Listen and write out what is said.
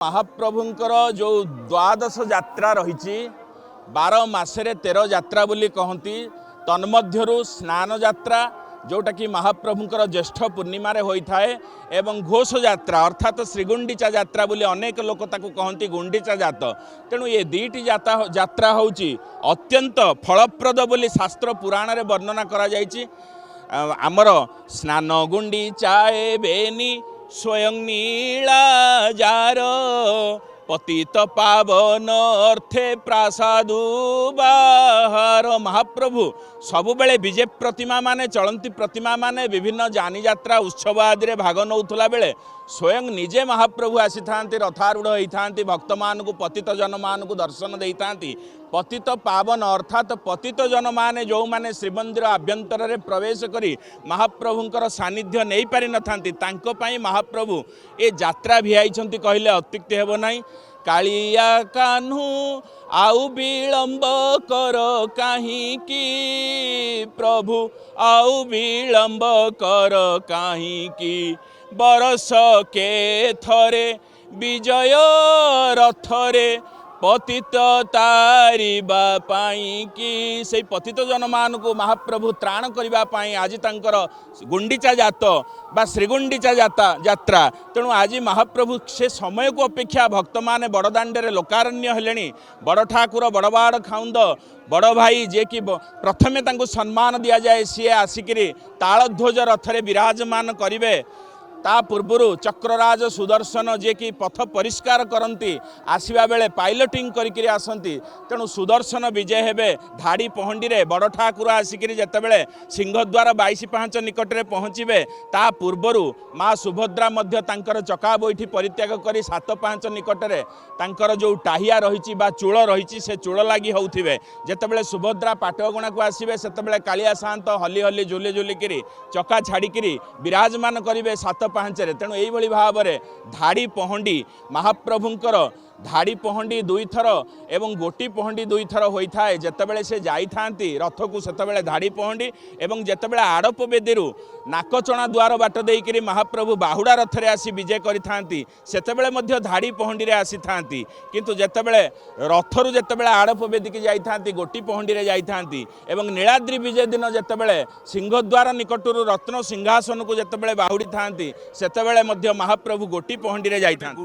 ମହାପ୍ରଭୁଙ୍କର ଯେଉଁ ଦ୍ୱାଦଶ ଯାତ୍ରା ରହିଛି, 12 ମାସରେ 13 ଯାତ୍ରା ବୋଲି କହନ୍ତି। ତନ୍ମଧ୍ୟରୁ ସ୍ନାନ ଯାତ୍ରା, ଯେଉଁଟାକି ମହାପ୍ରଭୁଙ୍କର ଜ୍ୟେଷ୍ଠ ପୂର୍ଣ୍ଣିମାରେ ହୋଇଥାଏ, ଏବଂ ଘୋଷ ଯାତ୍ରା ଅର୍ଥାତ୍ ଶ୍ରୀଗୁଣ୍ଡିଚା ଯାତ୍ରା ବୋଲି ଅନେକ ଲୋକ ତାକୁ କହନ୍ତି, ଗୁଣ୍ଡିଚା ଯାତ। ତେଣୁ ଏ ଦୁଇଟି ଯାତ୍ରା ହେଉଛି ଅତ୍ୟନ୍ତ ଫଳପ୍ରଦ ବୋଲି ଶାସ୍ତ୍ର ପୁରାଣରେ ବର୍ଣ୍ଣନା କରାଯାଇଛି। ଆଉ ଆମର ସ୍ନାନ ଗୁଣ୍ଡିଚା ବେନି ସ୍ୱୟଂ ନୀଳା ଯାର ପତିତ ପାବନ ଅର୍ଥେ ପ୍ରାସାଦୁ ବାହାର। ମହାପ୍ରଭୁ ସବୁବେଳେ ବିଜେ ପ୍ରତିମା ମାନେ, ଚଳନ୍ତି ପ୍ରତିମା ମାନେ ବିଭିନ୍ନ ଯାନିଯାତ୍ରା ଉତ୍ସବ ଆଦିରେ ଭାଗ ନେଉଥିଲା ବେଳେ ସ୍ୱୟଂ ନିଜେ ମହାପ୍ରଭୁ ଆସିଥାନ୍ତି, ରଥାରୂଢ଼ ହୋଇଥାନ୍ତି, ଭକ୍ତମାନଙ୍କୁ, ପତିତ ଜନମାନଙ୍କୁ ଦର୍ଶନ ଦେଇଥାନ୍ତି। ପତିତ ପାବନ ଅର୍ଥାତ୍ ପତିତ ଜନମାନେ, ଯେଉଁମାନେ ଶ୍ରୀମନ୍ଦିର ଆଭ୍ୟନ୍ତରରେ ପ୍ରବେଶ କରି ମହାପ୍ରଭୁଙ୍କର ସାନ୍ନିଧ୍ୟ ନେଇପାରିନଥାନ୍ତି, ତାଙ୍କ ପାଇଁ ମହାପ୍ରଭୁ ଏ ଯାତ୍ରା ଭିଆଇଛନ୍ତି କହିଲେ ଅତ୍ୟୁକ୍ତି ହେବ ନାହିଁ। କାଳିଆ କାହ୍ନୁ ଆଉ ବିଳମ୍ବ କର କାହିଁକି, ପ୍ରଭୁ ଆଉ ବିଳମ୍ବ କର କାହିଁକି, ବରଷକେ ଥରେ ବିଜୟ ରଥରେ ପତିତ ତାରିବା ପାଇଁକି। ସେଇ ପତିତ ଜନମାନଙ୍କୁ ମହାପ୍ରଭୁ ତ୍ରାଣ କରିବା ପାଇଁ ଆଜି ତାଙ୍କର ଗୁଣ୍ଡିଚା ଯାତ ବା ଶ୍ରୀଗୁଣ୍ଡିଚା ଯାତ୍ରା। ତେଣୁ ଆଜି ମହାପ୍ରଭୁ ସେ ସମୟକୁ ଅପେକ୍ଷା ଭକ୍ତମାନେ ବଡ଼ଦାଣ୍ଡରେ ଲୋକାରଣ୍ୟ ହେଲେଣି। ବଡ଼ ଠାକୁର, ବଡ଼ବାଡ଼ ଖାଉନ୍ଦ, ବଡ଼ ଭାଇ, ଯିଏକି ପ୍ରଥମେ ତାଙ୍କୁ ସମ୍ମାନ ଦିଆଯାଏ, ସିଏ ଆସିକିରି ତାଳଧ୍ୱଜ ରଥରେ ବିରାଜମାନ କରିବେ। ତା ପୂର୍ବରୁ ଚକ୍ରରାଜ ସୁଦର୍ଶନ, ଯିଏକି ପଥ ପରିଷ୍କାର କରନ୍ତି, ଆସିବା ବେଳେ ପାଇଲଟିଂ କରିକିରି ଆସନ୍ତି। ତେଣୁ ସୁଦର୍ଶନ ବିଜେ ହେବେ ଧାଡ଼ି ପହଣ୍ଡିରେ। ବଡ଼ ଠାକୁର ଆସିକିରି ଯେତେବେଳେ ସିଂହଦ୍ୱାର 22 ପାହାଞ୍ଚ ନିକଟରେ ପହଞ୍ଚିବେ, ତା ପୂର୍ବରୁ ମା ସୁଭଦ୍ରା ମଧ୍ୟ ତାଙ୍କର ଚକା ବୈଠି ପରିତ୍ୟାଗ କରି 7 ପାହାଞ୍ଚ ନିକଟରେ ତାଙ୍କର ଯେଉଁ ଟାହିଆ ରହିଛି ବା ଚୂଳ ରହିଛି, ସେ ଚୂଳ ଲାଗି ହେଉଥିବେ। ଯେତେବେଳେ ସୁଭଦ୍ରା ପାଟଗଣାକୁ ଆସିବେ, ସେତେବେଳେ କାଳିଆ ସାଆନ୍ତ ହଲି ହଲି ଝୁଲି ଝୁଲିକିରି ଚକା ଛାଡ଼ିକିରି ବିରାଜମାନ କରିବେ 7 ପାହାଞ୍ଚରେ। ତେଣୁ ଏଇଭଳି ଭାବରେ ଧାଡ଼ି ପହଣ୍ଡି, ମହାପ୍ରଭୁଙ୍କର ଧାଡ଼ି ପହଣ୍ଡି ଦୁଇଥର ଏବଂ ଗୋଟି ପହଣ୍ଡି ଦୁଇଥର ହୋଇଥାଏ। ଯେତେବେଳେ ସେ ଯାଇଥାନ୍ତି ରଥକୁ, ସେତେବେଳେ ଧାଡ଼ି ପହଣ୍ଡି ଏବଂ ଯେତେବେଳେ ଆଡ଼ପ ବେଦୀରୁ ନାକଚଣା ଦ୍ୱାର ବାଟ ଦେଇକିରି ମହାପ୍ରଭୁ ବାହୁଡ଼ା ରଥରେ ଆସି ବିଜେ କରିଥାନ୍ତି, ସେତେବେଳେ ମଧ୍ୟ ଧାଡ଼ି ପହଣ୍ଡିରେ ଆସିଥାନ୍ତି। କିନ୍ତୁ ଯେତେବେଳେ ରଥରୁ ଯେତେବେଳେ ଆଡ଼ପ ବେଦୀକି ଯାଇଥାନ୍ତି, ଗୋଟି ପହଣ୍ଡିରେ ଯାଇଥାନ୍ତି। ଏବଂ ନୀଳାଦ୍ରି ବିଜେ ଦିନ ଯେତେବେଳେ ସିଂହଦ୍ୱାର ନିକଟରୁ ରତ୍ନ ସିଂହାସନକୁ ଯେତେବେଳେ ବାହୁଡ଼ିଥାନ୍ତି, ସେତେବେଳେ ମଧ୍ୟ ମହାପ୍ରଭୁ ଗୋଟି ପହଣ୍ଡିରେ ଯାଇଥାନ୍ତି।